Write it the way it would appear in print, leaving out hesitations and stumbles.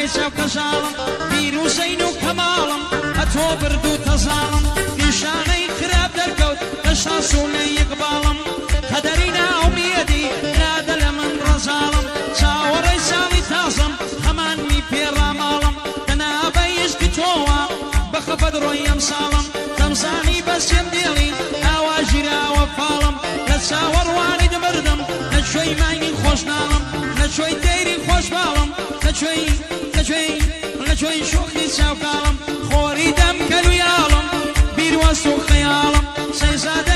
کەژاڵی چاو کەژاڵم، بیر و زەین و کەماڵم ئەتۆ برد و تەزاڵم، نیشانەی خراپ دەرکەوت لە شانس و لە ئیقباڵم، قەدەری نائومێدی لادە لە من ڕەزاڵم، چاوەڕێی ساڵی تازەم خەمانمی پێ ڕاماڵم، دەنا بە ئیشقی تۆوە بە خەفەت ڕۆی ئەمساڵم، دەمزانی بەس جێم دێڵی ئاوا ژیراوە فاڵم، لە چاوەڕوانیت مردم لە کوێی مانگی خۆشناڵم، لە کوێی تەیری خۆشباڵم، لە کوێی لە کوێی لە کوێی شۆخی چاوکاڵم، خۆری دەم کەلویاڵم، بیر وەست و خەیاڵم، سەیزادەی.